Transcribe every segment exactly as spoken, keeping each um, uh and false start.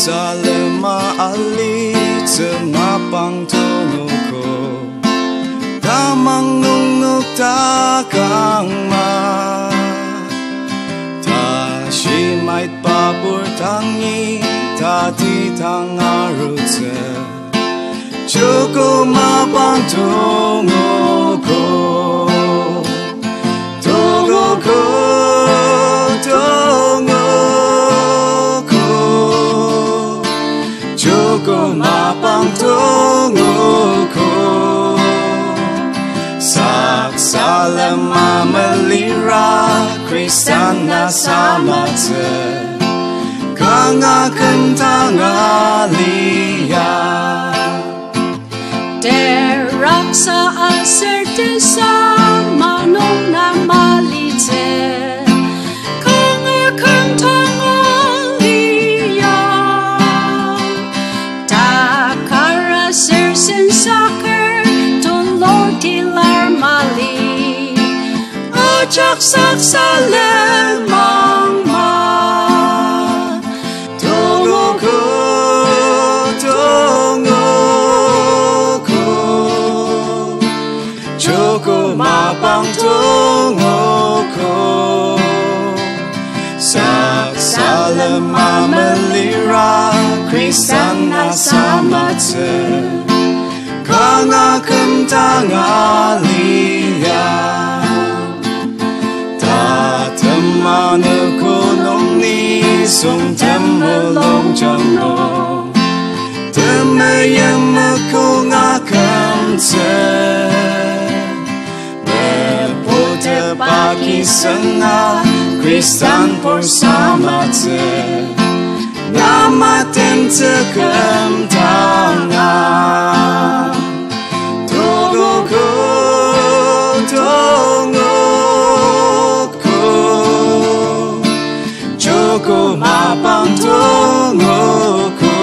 Salema alitsü mapang tongogo, tamang nungnok takang ma. Tashi mait papur tangi tati tang arutsü, joko mapang tongogo. Tongogo, tongogo. Joko mapang tongogo. Sak salem amelira Khristan na samatsü, kanga kümdang alia. Teraksa aser tesama nung na malitsü, kanga kümdang alia. Takar aser sensaker tulutilar mali, ajak sak salem angma. Tongogo, tongogo. Joko mapang tongogo. Sak salem amelira Khristan na samatsü, kanga kümdang alia. Tatema nüko nung nisung temulung jangno, temeim mekong akümtsü. Meputepa kisanga Khristan pur samatsü, namatem tsüküm tanga. Tongogo, tongogo. Joko mapang tongogo.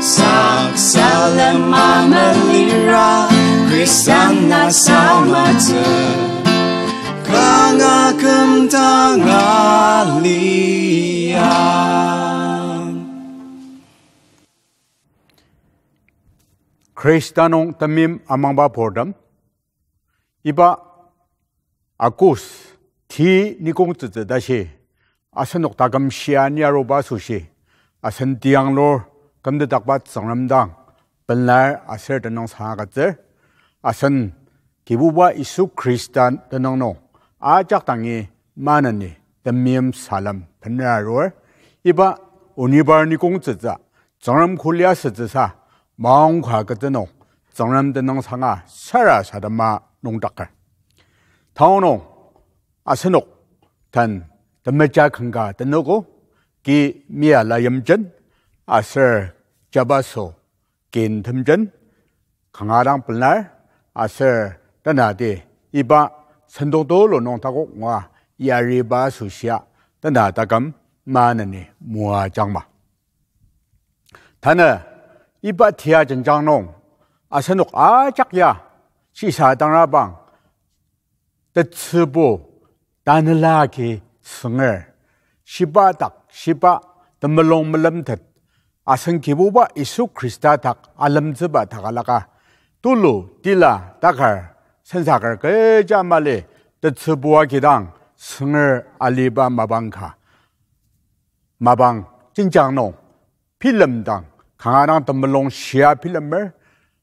Sak salem amelira Khristan na samatsü, kanga kümdang alia. Khrista nung temeim amangba purtem. Iba August ti nikong tsütsü tashi, asenok taküm shia ni aruba asoshi, asen tiyanglur kümtetdakba Tsüngrem dang pelar aser tenüngsang agütsür. Asen Kibuba Yisu Khrista tenüng nung ajak dangi maneni temeim salem bener arur. Iba onibar nikong tsütsü Tsüngrem kuli asütsüsa maongka agütsü nung Tsüngrem tenüngsanga sarasadema nüngdaker. Tanü nung asenok den temeja kanga tenogo, ki Miala Yimchen aser Jabaso Kin Temjen kanga dang pelar, aser tanati iba sentong tulu nung takok ngua yariba asoshia tena taküm maneni moajangma. Tanü iba tia jenjang nung asenok ajak ya shisadangrabang tetsübu tanela agi sünger, shiba dak shiba temulung melemtet, asen Kibuba Yisu Khrista dak alemtsüba dak alaka, tulu tila takar sensaker kecha mali tetsübu agi dang sünger aliba mapang ka, mapang jenjang nung bilemdang kanga dang temulung shia bilemer,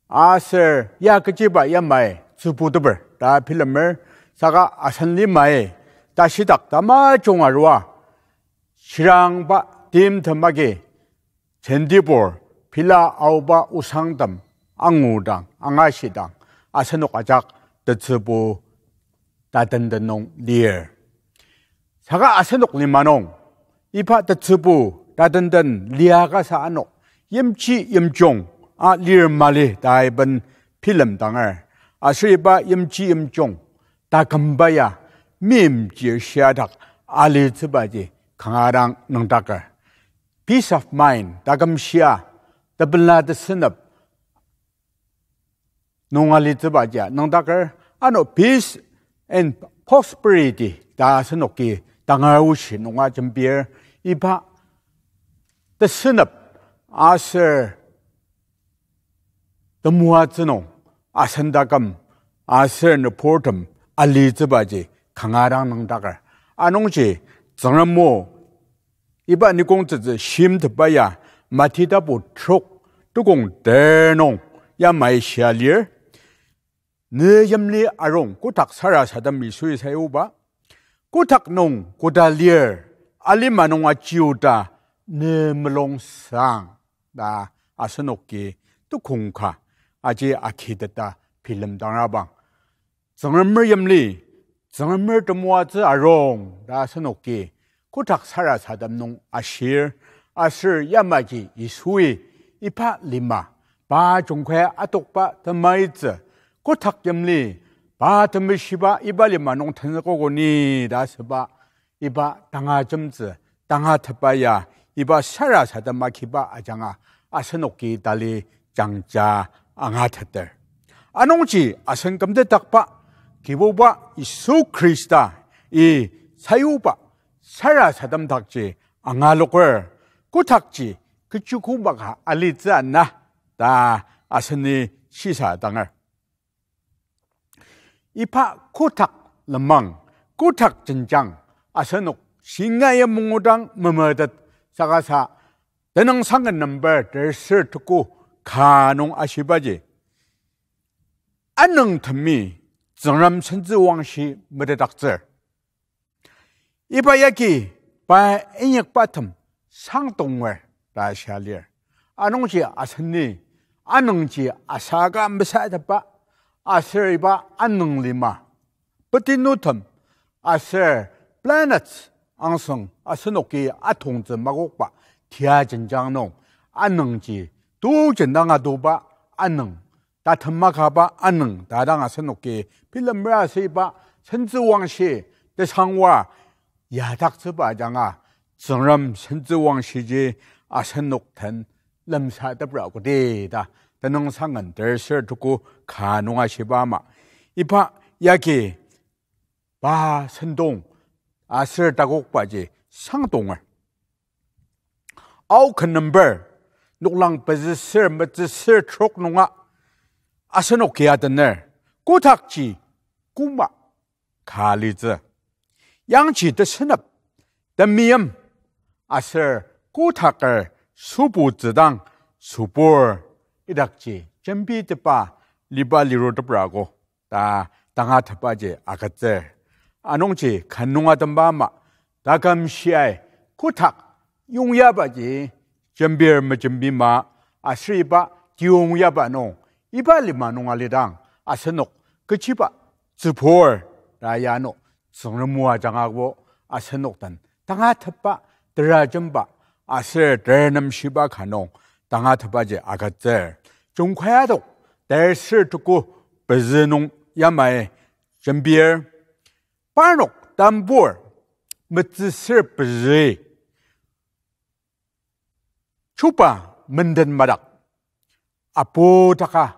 aser ya kechiba yamai tsübuteper ta bilemer, saka asen limai tashidak tamajung arua shirangba timtem agi sentibur pila aoba osangtem angudang angashidang asenok ajak tetsübu tatenden nung lir. Saka asenok lima nung iba tetsübu tatenden liakasa ano yimji yimjung a lir mali ta iben bilemdanger. Aser iba yimji yimjung takümba ya meimchir shiadak alitsübaji kanga dang nüngdaker. Peace of mind, taküm shia, tepela tesünep nung alitsübaji nüngdaker, ano peace and prosperity ta asenoki tangar oshi nunga jembir, iba tesünep aser temoatsü nung asen taküm aser nüburtem alitsübaji kanga dang nüngdaker. Anungji Tsüngrem o iba nikongtsütsü shimtepba ya Mati tapu trok tukong ter nung yamai shia lir. Ne yimli arung kotak sarasadem Yisui sayuba. Kotak nung koda lir, alima nung ajiuta ne mulung sang ta asenoki tukong ka aji akiteta bilemdangrabang. Tsüngremer yimli, Tsüngremer temoatsü arung ta asenoki kotak sarasadem nung ashir, aser yamaji Yisui iba lima, pa jungkai adokba temaitsü, kotak yimli, pa temeshiba iba lima nung tenzükogo ni ta asüba, iba tangajemtsü, tangatetba ya, iba sarasadem akiba ajanga, asenoki tali jangja angateter. Anungji asen kümtetdakba, Kibuba Yisu Khrista-i sayuba sarasadem dakji angaloker, kotakji kechi kümaka alitsü ana ta aseni shisa danger. Iba kotak lenmang, kotak jenjang, asenok shingaia mangudang memetet saka sa, Tenüngsang Ken number terser tuku ka nung ashibaji, anüngtemi Tsüngrem sentsüwangshi metetdaktsür. Iba yagi pa inyakbatem sangdonger ta shia lir. Anungji aseni anüngji asaka mesatepa aser iba anüng lima, petinutem aser planets angsüng asenoki atongtsü makokba tia jenjang nung anüngji tujen dang adoba anüng, tatem makaba anüng ta dang asenoki bilemer aser iba sentsüwangshi tesangwa yadaktsüba ajanga Tsüngrem sentsüwangshiji asenok den lemsatepra kodi ta Tenüngsang Ken terser tuku ka nung ashiba ama. Iba yagi pa sentong aser takokbaji sangdonger. Ao Ken number noklang pezüser metsüser trok nunga asenoki atener, kotakji küma ka litsü. Yangji tesünep, temeim, aser kotaker sübutsüdang sübur idakji jembitepa liba liruteprago ta tangatetbaji agütsür. Anungji ka nung atemba ama, taküm shiai kotak yongyabaji jembir mejembima aser iba tiyongyaba nung, iba lima nung alidang asenok kechiba tsübur ta ya ano Tsüngrem o ajangabo asenok den tangatetba, terajemba aser terenemshiba ka nung tangatetbaji agütsür. Jungkai adok terser tuku pezü nung yamai jembir, parnok tambur metsüser pezü chuba menden madak apu taka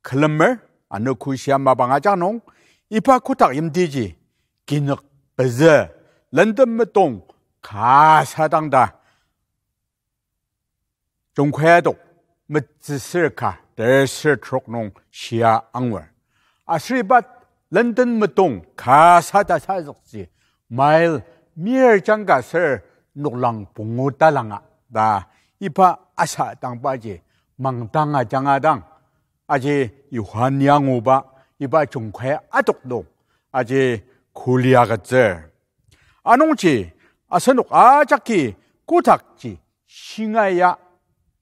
külemer, anogo shia mapang ajak nung, iba kotak yimtiji kinük pezü, lenden metong kasa dang ta Jungkai adok metsüser ka terser trok nung shia angur. Aser iba lenden metong kasa tasazükji mile mir jangka ser noklang pungu talanga ta iba asa tangbaji mangdang ajanga dang, aji Yohane anguba iba jungkai adok nung aji kuli agütsür. Anungji asenok ajaki kotakji shingaia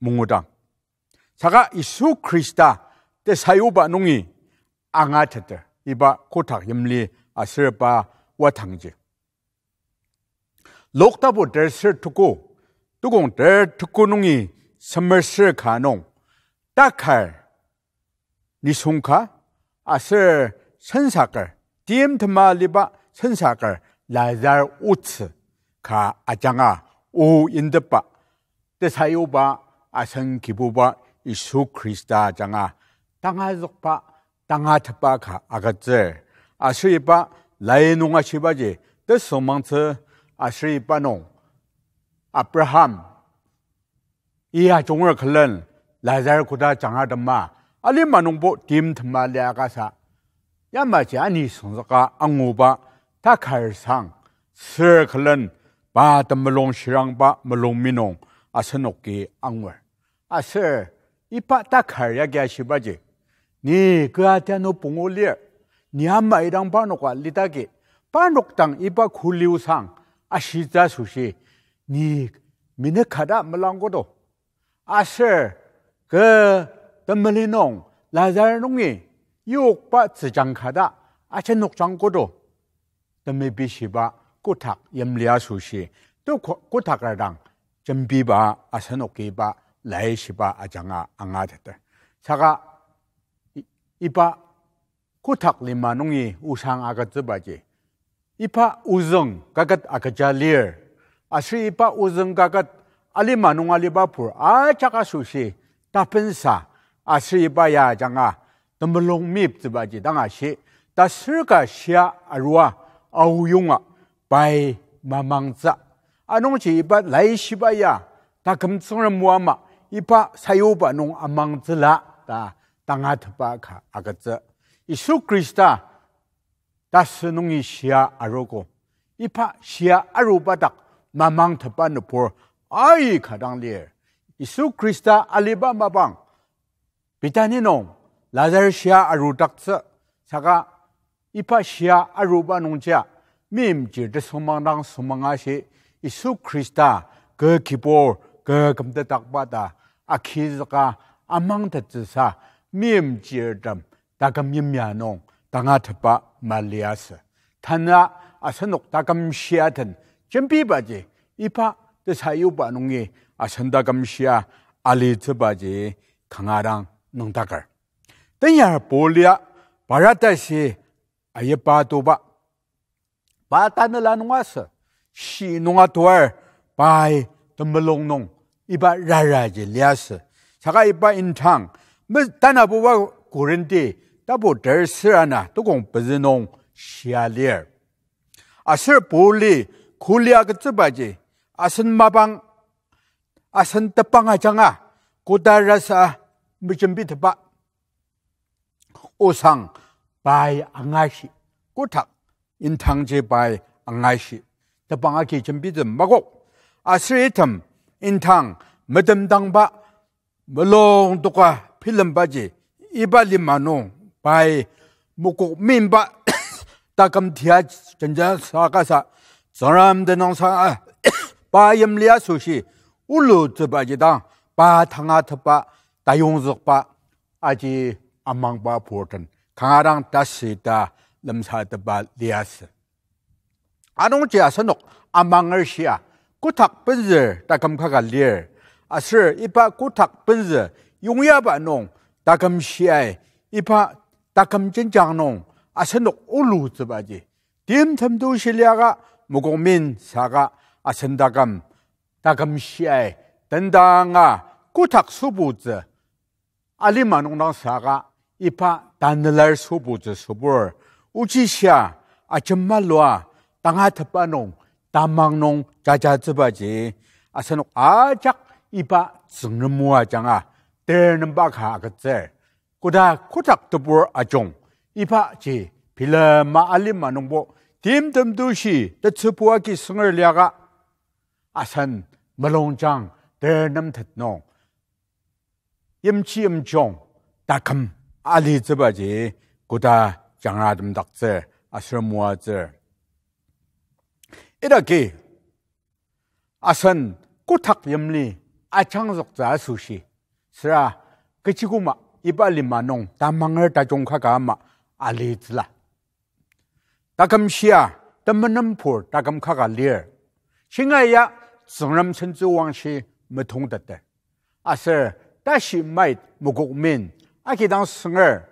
mangudang, saka Yisu Khrista tesayuba nungi angateter iba kotak yimli aser pa watangji. Luk tapu terser tuku, tukong ter tuku nungi semer ser ka nung, takar nisung ka aser sensaker, timtema aliba sensaker Lazar otsü ka ajanga o indepba tesayuba asen Kibuba Yisu Khrista ajanga tangazükba, tangatetba ka agütsür. Aser iba lai nung ashibaji tesüngmangtsü, aser iba nung Abraham Iya junger külen Lazar koda jangra tema, alima nungbo timtema liakasa, yamaji ani süngzüka anguba takar sang, sür külen pa temulung shirangba mulung minung asenoki angur. Aser iba takar yagi ashibaji, ni kü atianu pungu lir, ni ama idang parnoka lidagi, parnok dang iba kuli osang ashitsü asoshi, ni minekada melangkodo. Aser kü temeli nung Lazar nungi yokba tsüjang kada ajenokjang kodo. Temepishiba kotak yimli asoshi, to ko-, kotaker dang jembiba asenoki iba laishiba ajanga angateter. Saka i-, iba kotak lima nungi osang agütsübaji, iba ozüng kaket agüja lir. Aser iba ozüng kaket alima nung aliba pur ajak asoshi tapensa, aser iba ya ajanga temulung meyiptsübaji dang ashi, tasür ka shia arua aoyonga pai mamangtsü. Anungji iba laishiba ya taküm Tsüngrem o ama iba sayuba nung amangtsüla ta tangatetba ka agütsü. Yisu Khrista tasü nungi shia arogo. Iba shia aruba dak mamangtepba nübur aika dang lir. Yisu Khrista aliba mapang Bethany nung Lazar shia arudaktsü, saka iba shia aruba nungjia meimchir tesüngmang dang sümang ashi, Yisu Khrista kü kibur kü kümtetdakba ta agizüka amangtettsüsa meimchirtem taküm yimya nung tangatetba maliasü. Tanü asenok taküm shia den jembibaji iba tesayuba nungi asen taküm shia alitsübaji kanga dang nüngdaker. Tenyar Paul ya Barabasi ayiba toba, pa tanela nung asü, shi nunga toar, pai temulung nung iba raraji liasü. Saka iba indang, me-, tanabuba Korinti tapu ter sür ana tukong pezü nung shia lir. Aser Pauli kuli agütsübaji, asen mapang, asen tepang ajanga, koda rasa mejembitepba osang pai angashi, kotak indangji pai angashi, tepang agi jembitsü makok. Aser item indang metemdangba mulung toka bilembaji, iba lima nung pai mokok meimba taküm tia jenjang sa kasa, Tsüngrem tenüngsang, pa yimli asoshi olutsübaji dang pa tangatetba, tayongzükba aji amangba purten kanga dang tasü ta lemsatepba liasü. Anungji asenok amanger shia kotak penzür taküm kaka lir. Aser iba kotak penzü yongyaba nung taküm shiai, iba taküm jenjang nung asenok olutsübaji, timtem to shiliaka mokokmin saka asen taküm, taküm shiai tendanga kotak sübutsü alima nung dang saka iba tanelar sübutsü sübur, ochishia ajemalua tangatetba nung tamang nung jajatsübaji asenok ajak iba Tsüngrem o ajanga ternemba ka agütsür. Koda kotak tebur ajung, ibaji bilema alima nungbo timtem to shi tetsübu agi sünger liaka, asen mulungjang ternemtet nung yimchi yimjung taküm alitsübaji koda jangratemdaktsür aser moatsür. Idaki asen kotak yimli ajangzüktsü asoshi, süra kechi koma iba lima nung tamanger tajung kaka ama alitsüla. Taküm shia temenenpur taküm kaka lir. Shinga ya Tsüngrem sentsüwangshi metongteter. Aser tashi mait mokokmin agidang sünger,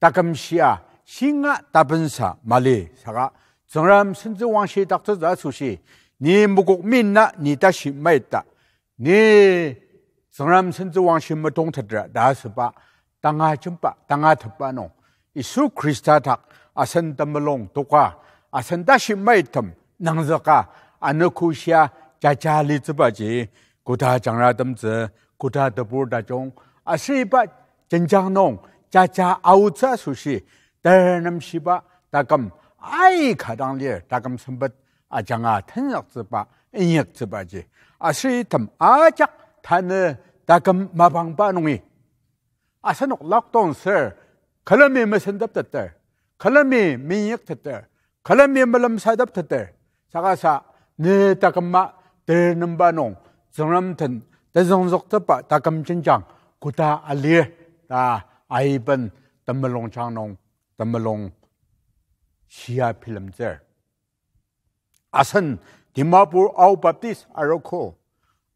taküm shia shinga tapensa mali saka Tsüngrem sentsüwangshi daktsütsü asoshi, ni mokokmin na ni tashi mait ta, ni Tsüngrem sentsüwangshi metongtetra ta asüba tangajemba, tangatetba nung, Yisu Khrista dak asen temulung toka, asen tashi maitem nangzüka, anogo shia jaja litsübaji koda jangratemtsü koda tebur tajung, aser iba jenjang nung jaja aotsü asoshi, ter nemshiba taküm aika dang lir, taküm sempet ajanga tenzüktsüba, inyaktsübaji. Aser item ajak tanü taküm mapangba nungi asenok lockdown sür, külemi mesendepteter, külemi minyakteter, külemi melemsadepteter, saka sa ne taküma ter nemba nung Tsüngrem den tezüngzüktepba taküm jenjang koda alir ta aiben temulungjang nung temulung shia bilemtsür. Asen Dimapur Ao Baptist arogo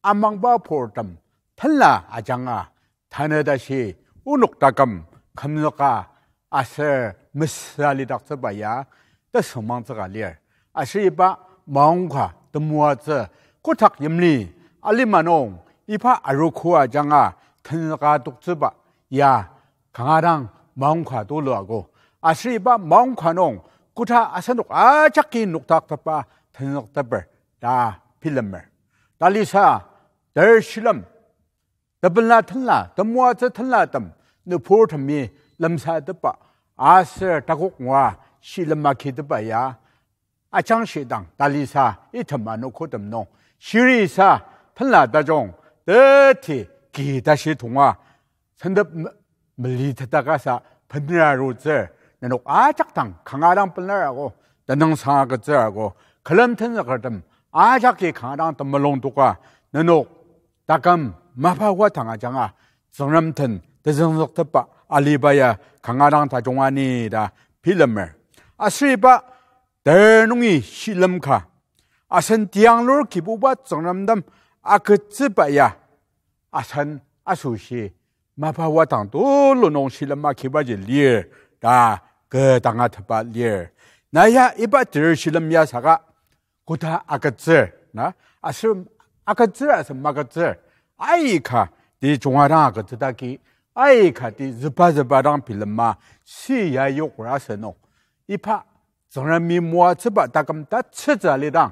amangba purtem tenla ajanga tanü tashi onok taküm kümzüka aser mesüa lidaktsüba ya tesüngmangtsüka lir. Aser iba maongka temoatsü kotak yimli alima nung iba arogo ajanga tenzüka toktsüba ya kanga dang maongka tulu ago. Aser iba maongka nung koda asenok ajaki noktaktepba tenzükteper ta bilemer. Talisa ter shilem, tepela tenla, temoatsü tenlatem, nüburtemi lemsatepba aser takok ngua shilem akitepba ya ajangshidang talisa item anogotem nung shirisa tenla tajung teti ki tashi tonga sentep me- melitetakasa benera arutsür, nenok ajak dang kanga dang bener ago, tenüngsang agütsür ago, külem tenzükertem ajaki kanga dang temulung toka, nenok taküm mapa wadang ajanga Tsüngrem den tezüngzüktepba aliba ya kanga dang tajung ani ta bilemer. Aser iba ter nungi shilem ka, asen tianglur Kibuba Tsüngrem nem agütsüba ya asen asoshi mapa wadang tulu nung shilem akibaji lir ta kü tangatetba lir. Na ya iba ter shilem ya saka koda agütsür, na, aser agütsür aser magütsür, aika ti junga dang agütsüdaki, aika ti züba züba dang bilema, si ya yoker asenok iba Tsüngremi moatsüba taküm tatsütsü alidang,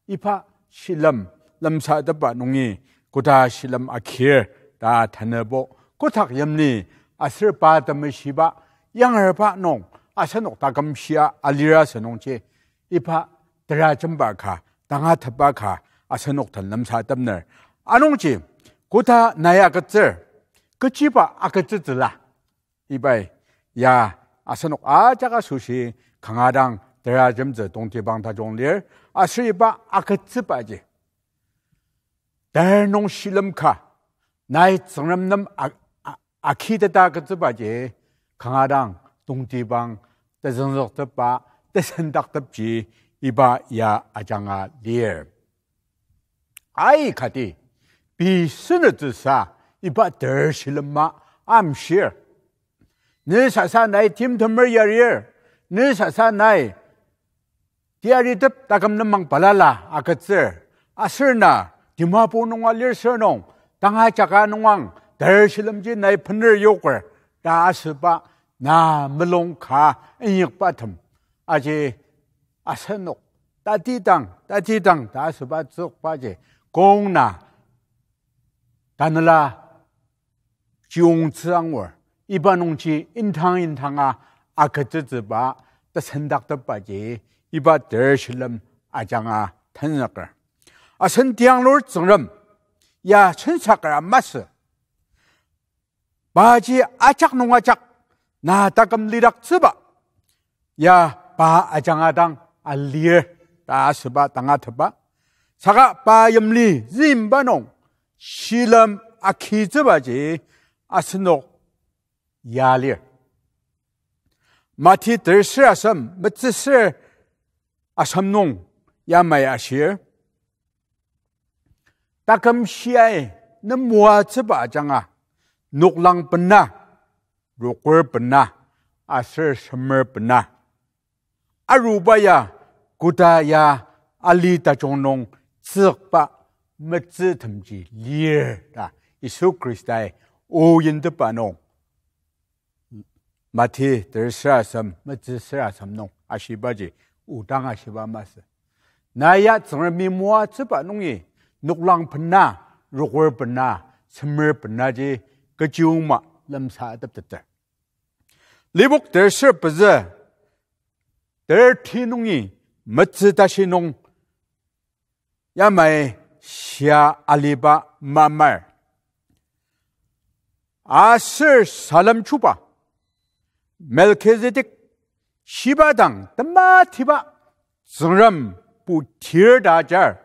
iba shilem lemsatepba nungi koda shilem akir ta tanübo, kotak yimli aser pa temeshiba yangerba nung asenok taküm shia alira asünungji, iba terajemba ka, tangatetba ka asenok den lemsatepner. Anungji, koda nai agütsür, kechiba agütsütsüla. Ibai ya asenok ajak asoshi kanga dang terajemtsü tongtibang tajung lir, aser iba agütsübaji ter nung shilem ka, nai Tsüngrem nem a- a- akiteta agütsübaji kanga dang tongtibang tezüngzüktepba, tesendaktepji iba ya ajanga lir. Aikati pei senütsüsa iba ter shilema amshir. Ne sasa nai timtemer yarir, ne sasa nai tiaritep taküm nemang balala agütsür, aser na Dimapur nunga lir sür nung, tanga jaka nungang ter shilemji nai bener yoker ta asüba na mulung ka inyakbatem. Aji asenok tatidang, tatidang ta asüba tsükbaji kong na tanela chiyongtsü angur, iba nungji indang indanga agütsütsüba tesendaktepbaji iba ter shilem ajanga tenzüker. Asen tianglur Tsüngrem ya sensaker masü. Paji ajak nung ajak na taküm lidaktsüba ya pa ajanga dang alir ta asüba tangatetba. Saka pa yimli zimba nung shilem akitsübaji asenok ya lir. Mati tersür asem, metsüsür asem nung yamai ashir. Taküm shiai nem moatsüba ajanga, noklang bena, rokur bena, aser semer bena, aruba ya, koda ya, ali tajung nung tsükba metsütemji lir ta Yisu Khristai o yinteba nung Mati tersür asem, metsüsür asem nung ashibaji, odang ashiba masü. Na ya Tsüngremi moatsüba nungi, noklang bena, rokur bena, semer benaji kechiyongma lemsatepteter. Lipok terser pezü, thirty nungi metsü tashi nung yamai shia aliba mamar. Aser salem chuba Melchizedek shiba dang tematiba Tsüngrem putir ta ajar.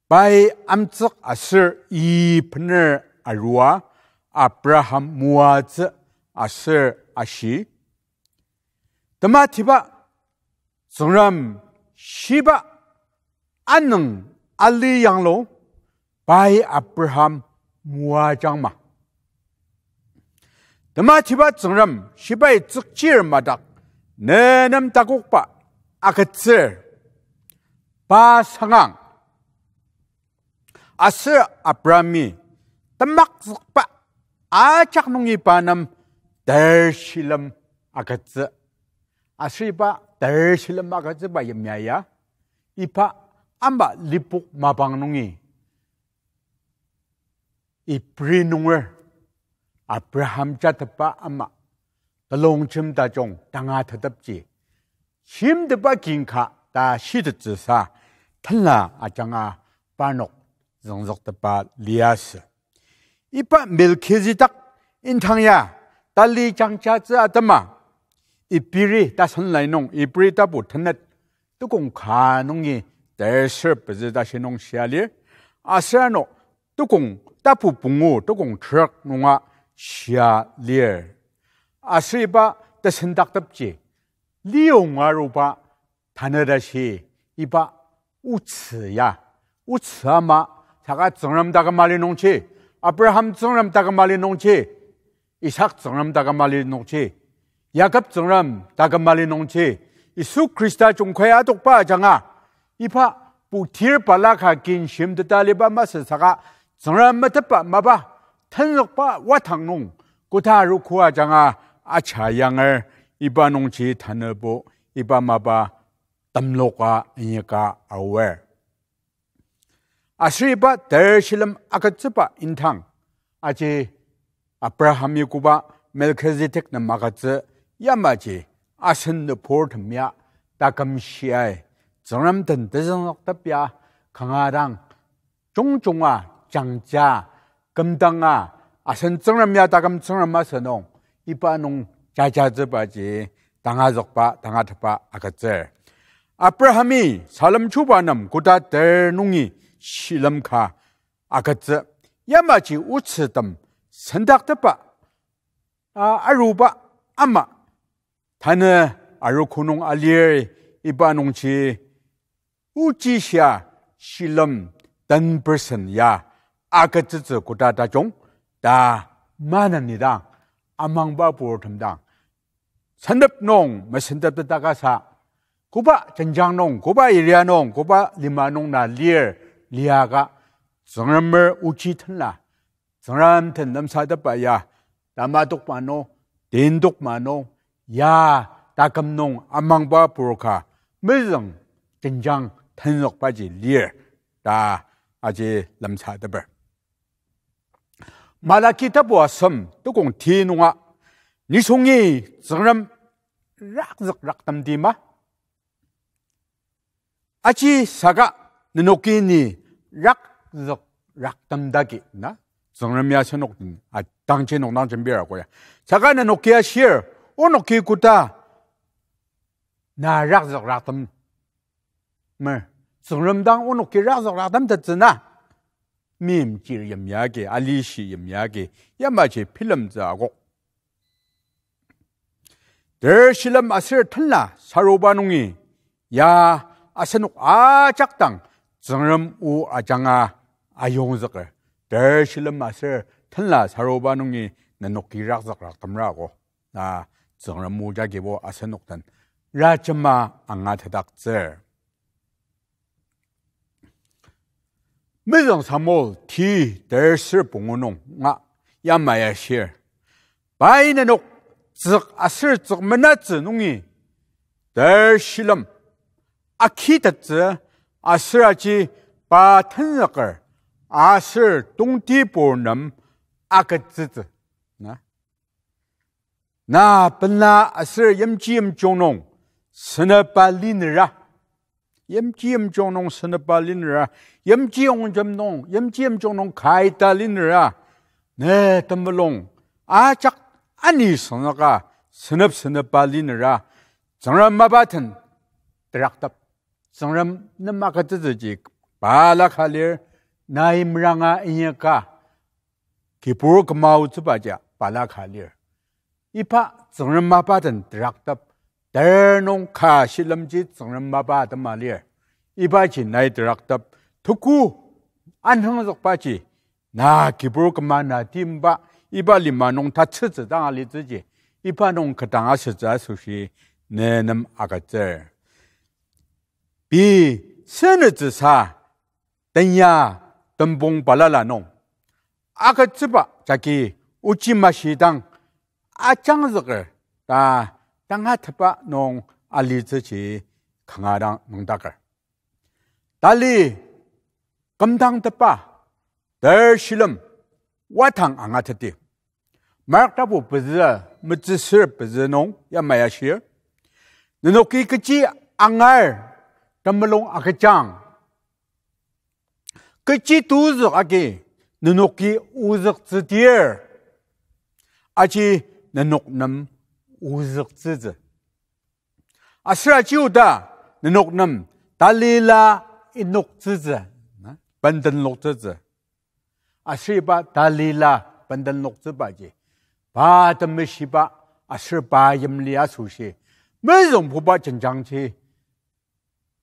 Pai amtsük aser i bener arua Abraham moatsü aser ashi, tematiba Tsüngrem shiba anüng ali yanglu pai Abraham moajangma. Tematiba Tsüngrem shibai tsükchir madak, ne nem takokba agütsür, pa sangang. Aser Abrahami temakzükba ajak nungi pa nem ter shilem agütsü. Aser iba ter shilem agütsüba yimya ya, iba ama Lipok mapang nungi Ibri nunger Abraham jatepa ama telongjem tajung tangatetepji shimtetba kin ka ta shitettsüsa tenla ajanga parnok züngzüktepa liasü. Iba Melchizedek indang ya tali jangjatsü atema, Ibri tasen lai nung, Ibri tapu tenet tukong ka nungi terser pezü tashi nung shia lir, aser ano tukong tapu pungu tukong trok nunga shia lir. Aser iba tesendaktepji liyonga aruba tanü tashi iba otsü ya, otsü ama saka Tsüngrem taküm ali nungji, Abraham Tsüngrem taküm ali nungji, Isak Tsüngrem taküm ali nungji, Jakob Tsüngrem taküm ali nungji, Yisu Khrista jungkai adokba ajanga, iba putir balaka kin shimteta aliba masü saka Tsüngrem metetba mapa tenzükba wadang nung koda arogo ajanga aja yanger, iba nungji tanübo iba mapa temloka inyaka aor. Aser iba ter shilem agütsüba indang, aji Abrahami koba Melchizedek nem agütsü yamaji asen nübortem ya taküm shiai, Tsüngrem den tezüngzüktep ya kanga dang jungjunga jangja kümdanga asen Tsüngrem ya taküm Tsüngrem asü nung iba nung jajatsübaji tangazükba tangatetba agütsür. Abrahami salem chuba nem koda ter nungi shilem ka agütsü, yamaji otsütem sendaktepba a aruba ama tanü arogo nung alir, iba nungji ochi shia shilem ten percent ya agütsütsü koda tajung ta maneni dang, amangba purtem dang sentep nung mesentepteta kasa, koba jenjang nung, koba area nung, koba lima nung na lir liaka, Tsüngremer ochi tenla Tsüngrem den lemsatepba ya, tamadokma nung, tendokma nung, ya taküm nung amangba pur ka mezüng jenjang tenzükbaji lir ta aji lemsateper. Malaki tapu asem tukong ti nunga, nisungi Tsüngrem rakzük raktemdi ma? Aji saka nenoki ni rakzük raktemdaki na? Tsüngremi asenok den, a, tangji nung nang jembir ako ya. Saka nenoki ashir, onoki koda na rakzük raktemer, Tsüngrem dang onoki rakzük raktemtettsü na? Meimchir yimya agi, alishi yimya agi, yamaji bilemtsü akok. Ter shilem aser tenla saruba nungi, ya asenok ajak dang Tsüngrem o ajanga ayongzüker. Ter shilem aser tenla saruba nungi nenoki rakzük raktemra ako. Na Tsüngrem o jagibo asenok den rajema angatetdaktsür. Mezüng Samuel ti ter ser pungu nunga yamai ashir, pai nenok tsük aser tsük menatsü nungi ter shilem akitettsü aser aji pa tenzüker aser tongtibur nem agütsütsü. Na, na pela aser yimji yimjung nung senepba linera, yimji yimjung nung senepba linera, yimji yimjung nung, yimji yimjung nung kaita linera, ne temulung ajak ani sünaka senep senepba linera, Tsüngrem mapa den teraktep, Tsüngrem nem agütsütsüji balaka lir, nai meranga inyaka kibur küma aotsübaji balaka lir. Iba Tsüngrem mapa den teraktep, ter nung ka shilemji Tsüngrem mapa atema lir. Ibaji nai teraktep, tuku anhüngzükbaji, na kibur küma na timba, iba lima nung tatsütsü dang alitsüji, iba nung ketdang asütsü asoshi ne nem agütsür. Pei senütsüsa tenya tembong balala nung agütsüba jagi ochi mashi dang ajangzüker ta tangatetba nung alitsüji kanga dang nüngdaker. Tali kümdangtepba ter shilem wadang angateti. Mark tapu pezü, metsüsür pezü nung yamai ashir, nenoki kechi angar temulung agüjang, kechi tozük agi nenoki ozüktsüdir, aji nenok nem ozüktsütsü. Aser aji oda nenok nem talila inoktsütsü, na, bendenloktsütsü. Aser iba talila bendenloktsübaji, pa temeshiba aser pa yimli asoshi mezüngbuba jenjangji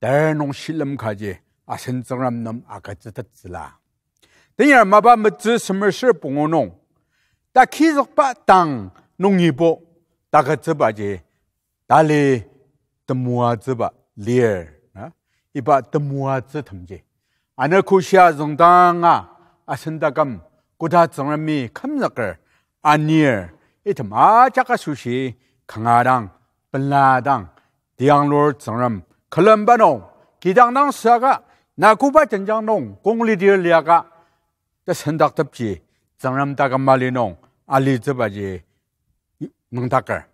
ter nung shilem kaji asen Tsüngrem nem agütsütettsüla. Tenyar mapa metsü semer ser pungu nung, takizükba tang nungibo tagütsübaji tali temoatsüba lir, na? Iba temoatsütemji, ano koshia züngdanga asen taküm koda Tsüngremi kümzüker anir, item ajak asoshi kanga dang, pela dang, tianglur Tsüngrem külemba nung, kidang dang süaka, na koba jenjang nung kong lidir liaka, tesendaktepji Tsüngrem taküm mali nung alitsübaji nüngdaker.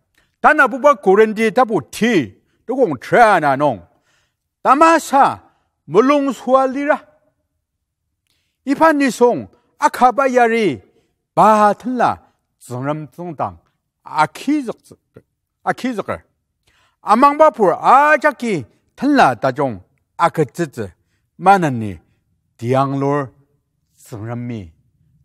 Tanabuba Korinti tapu ti, tukong tera ana nung, tamasa mulung sua lira, iba nisung akaba yari pa tenla Tsüngrem tsüngdang akizük-, akizüker. Amangbapur ajaki tenla tajung agütsütsü, maneni tianglur Tsüngremi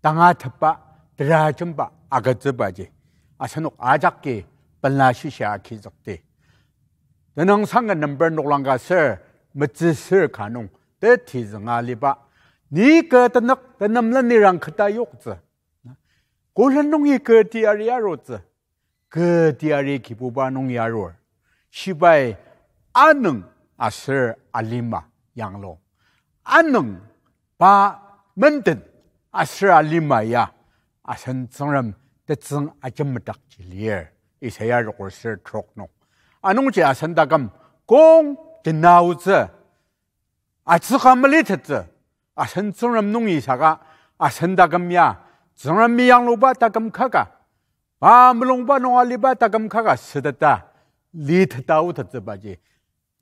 tangatetba, terajemba agütsübaji asenok ajaki pela shishia akizükdi. Tenüngsang ka number noklang ka ser, metsüsür ka nung teti zünga aliba, ni kü tenük tenemlen nirang keta yoktsü, kolen nungi kü teyari arutsü, kü teyari Kibuba nungi arur. Shibai anüng aser alima yanglu. Anüng pa menden aser alima ya asen Tsüngrem tetsüng ajemdakji lir. Isaiah rokor ser trok nung. Anungji asen taküm kong tenaotsü, atsüka melitettsü, asen Tsüngrem nungi saka, asen taküm ya Tsüngremi yangluba taküm kaka, pa mulungba nung aliba taküm kaka süteta, liteta aotettsübaji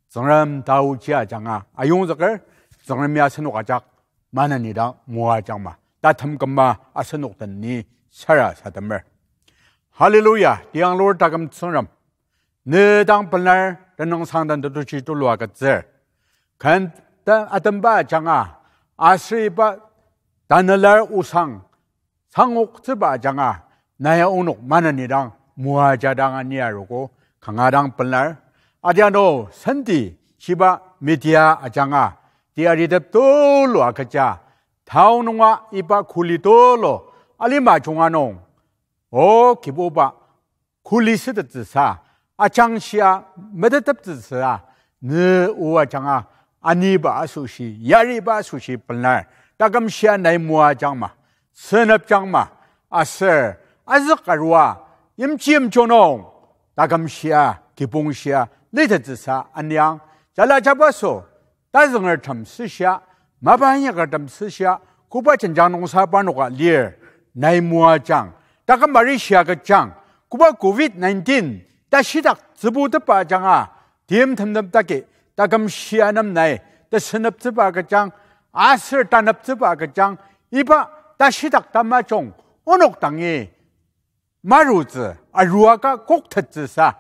Tsüngrem taoji ajanga ayongzüker. Tsüngremi asenok ajak maneni dang moajangma, tatem küma asenok den ni sarasademer. Hallelujah, tianglur taküm Tsüngrem, ne dang pelar, tenüngsang den tetushi tulu agütsür. Ken ta atemba ajanga, aser iba tanelar osang sangoktsüba ajanga, nai onok maneni dang moaja dang ani arogo, kanga dang pelar. Adianu senti shiba media ajanga, tiaritep tulu agüja, town nunga iba kuli tulu alima junga nung, O Kibuba, kuli sütettsüsa, ajangshia meteteptsüsa, ne o ajanga aniba asoshi, yariba asoshi pelar, taküm shia nai moajangma, senepjangma, aser azük arua, yimji yimjung nung taküm shia, kibong shia litettsüsa aniang, jala jabaso, tazüngertem süshia, mapa inyakertem süshia, koba jenjang nungsa parnoka lir, nai moajang, taküm arishi agüjang, koba covid nineteen tashidak tsübutepba ajanga, tim temtem dagi taküm shia nem nai teseneptsüba agüjang, aser taneptsüba agüjang, iba tashidak tamajung onok dangi marutsü, aruaka koktettsüsa,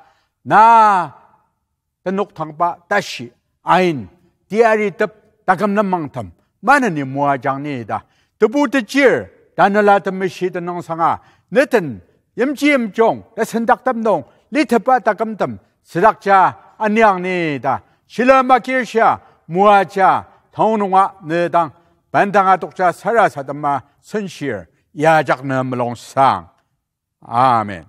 na tenok tangba tashi, ain, teyari tep, taküm lenmangtem maneni moajang ni ta, tebu techir, Tanela Temeshi tenüngsanga, neden yimji yimjung tesendaktep nung litepba takümtem südakja aniang ni ta, shilem akirshia moaja, taonunga ne dang bendanga tokja sarasadema senshir, ya ajak ne mulungsang. Amen.